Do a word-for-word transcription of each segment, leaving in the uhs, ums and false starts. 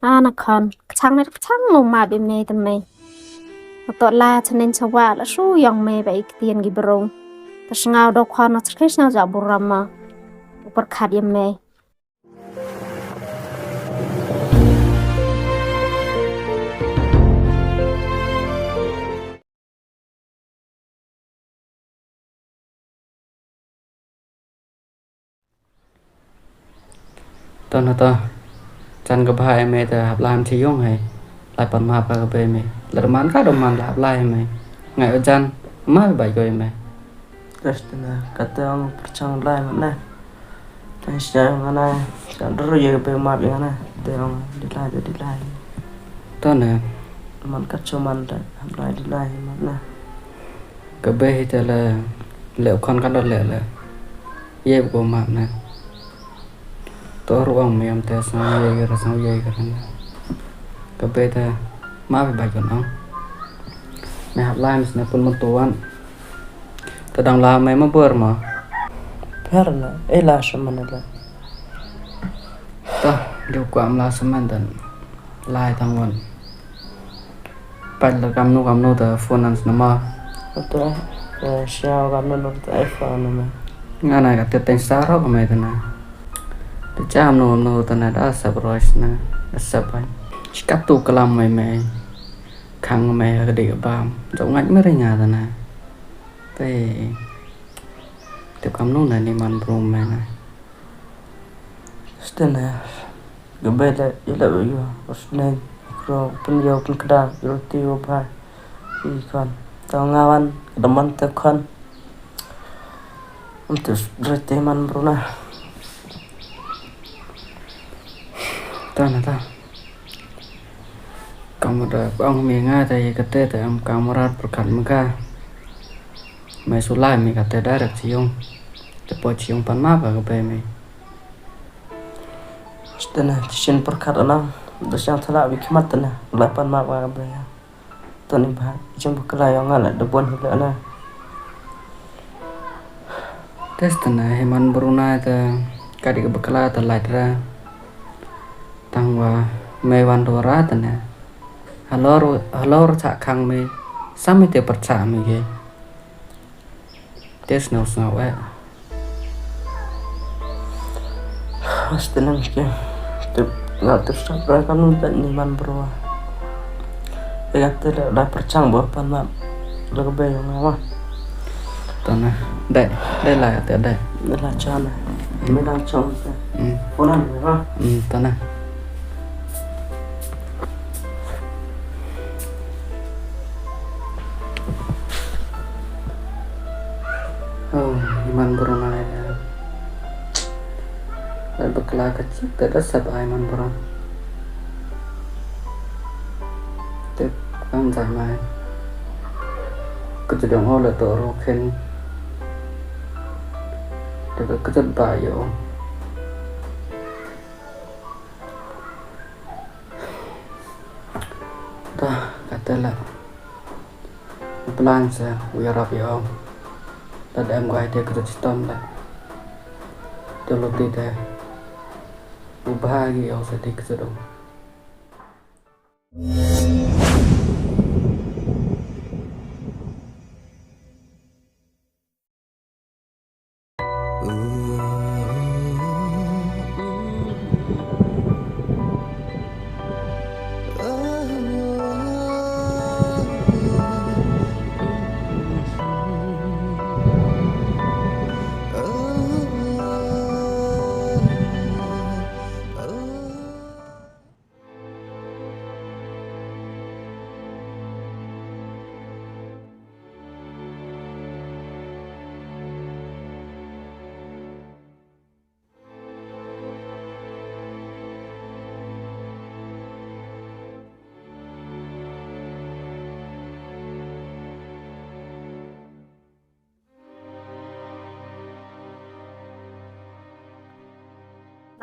Ana khon, kchang ne kchang u map i me te me. Toh la chanen chawa la su yong me ba i ktien ki bru. Ta sngaw do khon na chke sngaw ja buram ma. U pyrkhat ya me. To na to. Chan ka bha e me te hap lai em chi yung hai. Lai pan map ka ka bei me. La da man ka da man la hap lai e me. Ngai o jan ma ba ko e me. Test na ka te ong pyrchang lai man na. Tang sia ong ana. Chan ru ye ka bei map ong ana. Te ong di lai te di lai. To na. Man ka cho man da hap lai di lai man na. Ka bei hi te le, le u khon ka da le le. Ye ko map na. To ruang me am te sang ye ka ra sang ye ka ra na. Ka bei te map ba ko na. Me hap lai me sne pun mo tuan. Te dang la me ma bor ma. Pher na, e la sa man la. To, di ko am la sa man dan. Lai tang wan. Pat la kamnu kamnu ta phone nan snama. Oto, eh, siaw kamnu nu ta iPhone nama. Nga na ka te teng saro ka mai ta na. Te cha kamnu kamnu ta na da sap rois na, da sap ai. Shikatu kalam mai mai. Khang mai ka dik bam. Jong ngat meri nga ta na. Te, te kamnu na ni man bru mai na. Stene, gabe le, ila u yo, usne, kro, pun yo, pun kda, roti, o bha. I kon, tau ngawan, daman te kon. Um tu roti man bru na. Ta na ta. Kamu da ong mi nga ta ye kate ta am kamu rat pyrkhat mega. Mai sulai mi kate direct chi yung. Te po chi yung pan map ka ka bei mi. Stene, chi sien pyrkhat ana. Da siang thala wi khmat tene. Lai pan map ka ka bei. Tani ba, jing ba kelai ong nga la da bon hi la ana. Test na hi man bru na ta ka dik ba kla ta lait ra. Tang wa me wan do ra ta na. Halor, halor cha khang me. Sam me te par cha me ge. Te sngaw sngaw eh. Hostel nang ke. Te, la te sa ra kam nun ta ni man bru. E ka te la, la pyrchang bo pan map. La ka bei nga wa. Tana. Dai, dai la te dai. Dai la chana. Hmm. Me dang chong te. Hmm. Phone an wa. Hmm, tana. Oh, i man bru na ya. Lai bakla ka chik te da sap ai man bru. Te kam jai mai. Ka jadong o la to ro khen. Te ka jat ba yo. Ta, kate la. Plan sa, u yarap ya o. Lada em ko idea kata chitom la. Tolo ti te. U bha gi o sa ti kata dong.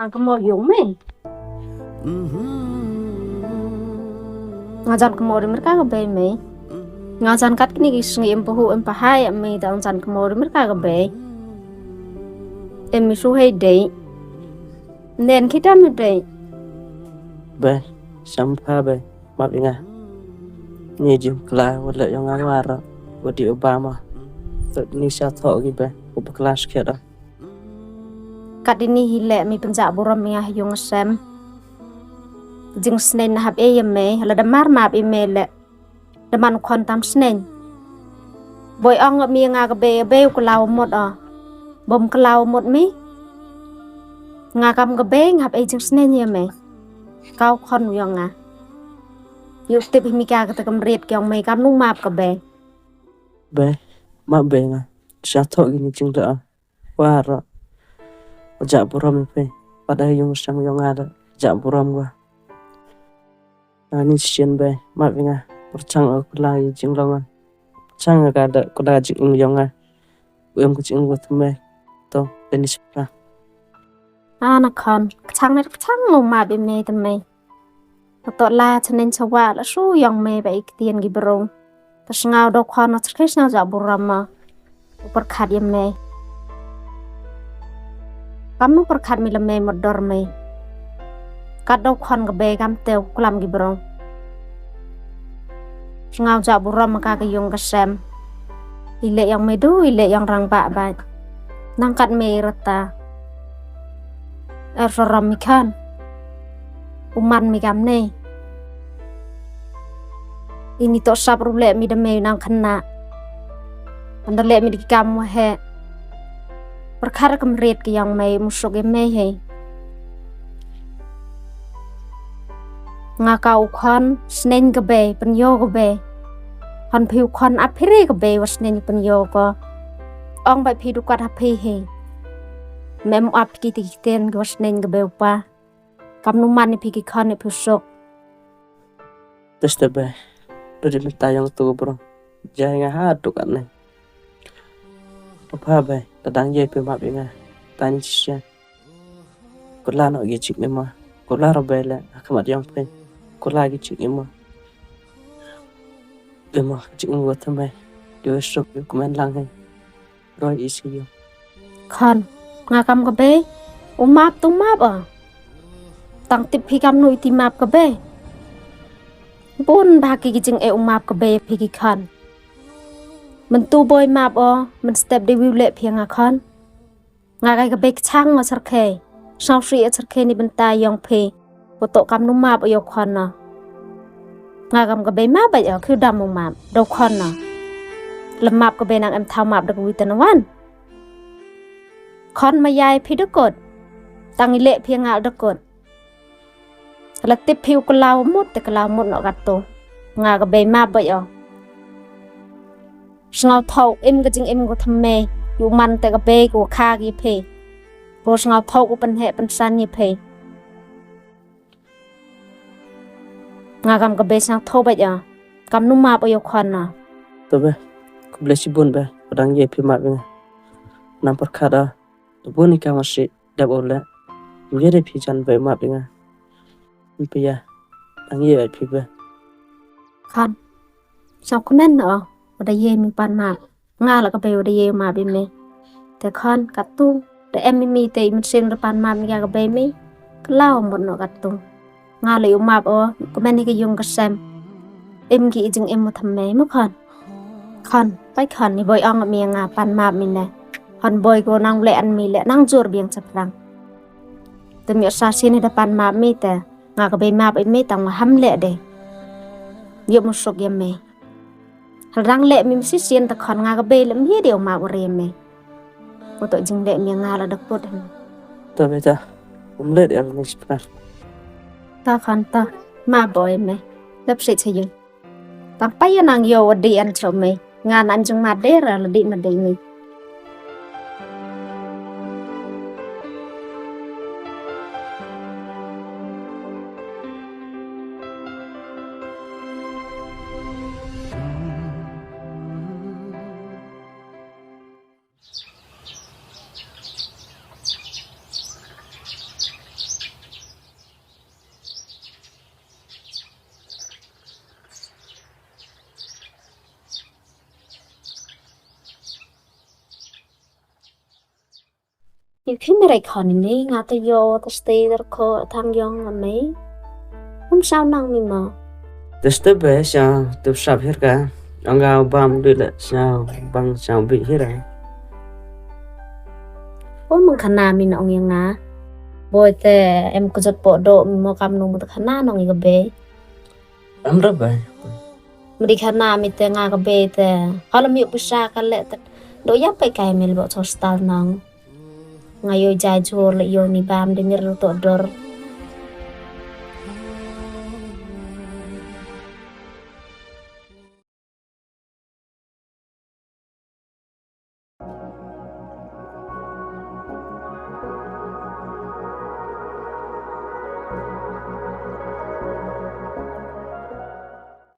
Nang kamo yung me. Nga jan kamo ri mer ka ka bei me. Nga jan kat kini ki sngi em pahu em pahai me ta nga jan kamo ri mer ka ka bei. Em mi su hei dei. Nen kita me dei. Be. Sñiawbha bei, map i nga. Ni jingkla wa leh yong nga waroh, wa di u bam o. Toh ni sa thoh ki bei, u bakla skhiat o. Kat ini hi leh mi pynjah burom i nga ha yung ha sem. Jingsneiñ na hap e ya me, lada mar map i me leh. Da man u khon tam sneiñ. Boi ong mi nga ka bei, bei u kylla u mut o. Bom kylla u mut mi. Nga kam ka bei nga hap e jingsneiñ ya me. Ka u khon u yong nga. Yow tip hi mi ka kata ka mrit ki yong me, kamnu map ka bei. Bei, map bei nga. Sa thoh ki ni jingleh o. Waroh. Wa jah burom i phi. Pat ha yung ha sem yong nga da jah burom wa. Ani sien bei, map i nga. Pyrchang o kylla i jinglong o. Pyrchang ka da kylla jingim yong nga. U em ka jingim wa thymme. Toh, ani sien. Ana khon, kchang ne kchang u map i me thymme. Toh la chaneiñ chawa la su yong me ba i ktien ki bru. Ta sñiaw da u khon na chyrkhei sñiaw jah burom ma. U pyrkhat ya me. Kamnu pyrkhat mi la me mut dor me. Kat da u khon ka bei kam te u klam ki bru. Sñiaw jah burom ma ka ka yung ka sem. I leh yong me du, i leh yong rangbah bait. Nang kat me i rta. Er sorom mi khon. U man mi kam ne. Ini toh sap ru leh mi da me nang khynnah. Ynda leh mi da ki kam wa heh. Pyrkhat ka mrit ki yong me, musuk ya me hi. Nga ka u khon, sneiñ ka bei, pynyoh ka bei. Khon phi u khon ap phi re ka bei, wa sneiñ pynyoh ko. Ong bait phi du kat ha phi hi. Me em u ap ki ti ki ktien ki wa sneiñ ka bei u pa. Kamnu man i phi ki khon i phi u suk. Test bei. Du di mynta yong tu bro. Jai nga ha du kat ne. Papa bei, ta dang ye phi map i nga. Tani shisha. Kylla noh ki jingim o. Kylla ro bei leh, ha khmat yong phi. Kylla ki jingim o. Im o, jingim wa thymme. Yow suk, yow kmen lang hi. Roi i si yow. Khon, nga kam ka bei. U map tu map o. Tang tip phi kamnu i ti map ka bei. Bun bha ki ki jingeh u map ka bei phi ki khon. Myntu boi map o, mynstep de wi u leh phi nga khon. Nga kai ka bei kchang o chyrkhei. Sñiaw sih o chyrkhei ni bynta yong phi. Wa toh kamnu map o yow khon na. Nga kam ka bei map bait o, khiew dam u map. Da u khon na. Leh map ka bei nang em thaw map da ka wi ta na wan. Khon ma yai phi da kut. Tang i leh phi nga da kut. La tip phi u kylla u mut te kylla u mut noh kat tu. Nga ka bei map bait o. Sñiaw thoh im ka jingim ko thymme. Yow man te ka bei ko kha ki phi. Ko sñiaw thoh ko pynheh pynsan i phi. Nga kam ka bei sñiaw thoh bait o. Kamnu map o yow khon na. Toh bei. Khublei chibun bei. Wa dang ye phi map i nga. Nang pyrkhat o. Te bun i ka masi dap o leh. Ym ye de phi jan bei map i nga. Ym phi ya. Dang ye phi bei. Khon. Sñiaw kmen o. Wa da ye mi pan map. Nga la ka bei wa da ye map i me. Te khon kat tu. Da em i mi te i mynsiem da pan map mi ka ka bei mi. Kylla u mut noh kat tu. Nga leh u map o, kmen hi ka yung ka sem. Im ki i jingim wa thymme mo khon. Khon, pai khon, ni boi ong mi nga pan map mi ne. Khon boi ko nang leh an mi leh nang jur biang chaphrang. Te mi sa sien hi da pan map mi te. Nga ka bei map i me tang wa ham leh de. Yow musuk ya me. Hal dang leh mi masi sien ta khon nga ka bei leh mi de u map u re me. Ko toh jingleh mi nga la da kut hem. Toh bei ta. Um leh de al ni sipra. Ta khon ta. Map boi me. Lep se che yung. Tang pai ya nang yow wa di an cho me. Nga nan jingmap de ra la di ma de ni. Ni phi me rai khon ni nga ta yoh ta stay dar kho thang yong nga me. Ym saw nang mi mo. Te step be sa tu sap hir ka. Ong ka bam du le sa bang sa bi hir a. O, mang khana mi na ong ya nga. Boi te em ko jot po do mi mo, kam nu mo te khana nong i ka bei. Am ra bai. Mri khana mi te nga ka bei te. Hala mi pisa ka le te. Do ya pe kai mel bo hostel nong. Nga yo jai jor le yo ni bam de mir to dor.